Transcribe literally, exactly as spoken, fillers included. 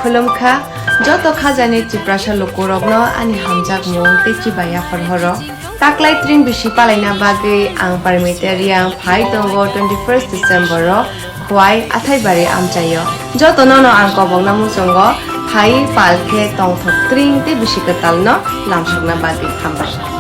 Khulumkha, joto khajani Tiprasa lukurokno ani hamjakmung tei chibai yaphar horo. Taklai tring bisi palaina bagwi ang Parmita Reang phai tongo twenty first December o Khowai Athaibari amchaio. Jotono no ang kobokna muchungo phai pal khe tongthok tring tei bisi kwtalno lamsokna bagwi hambai.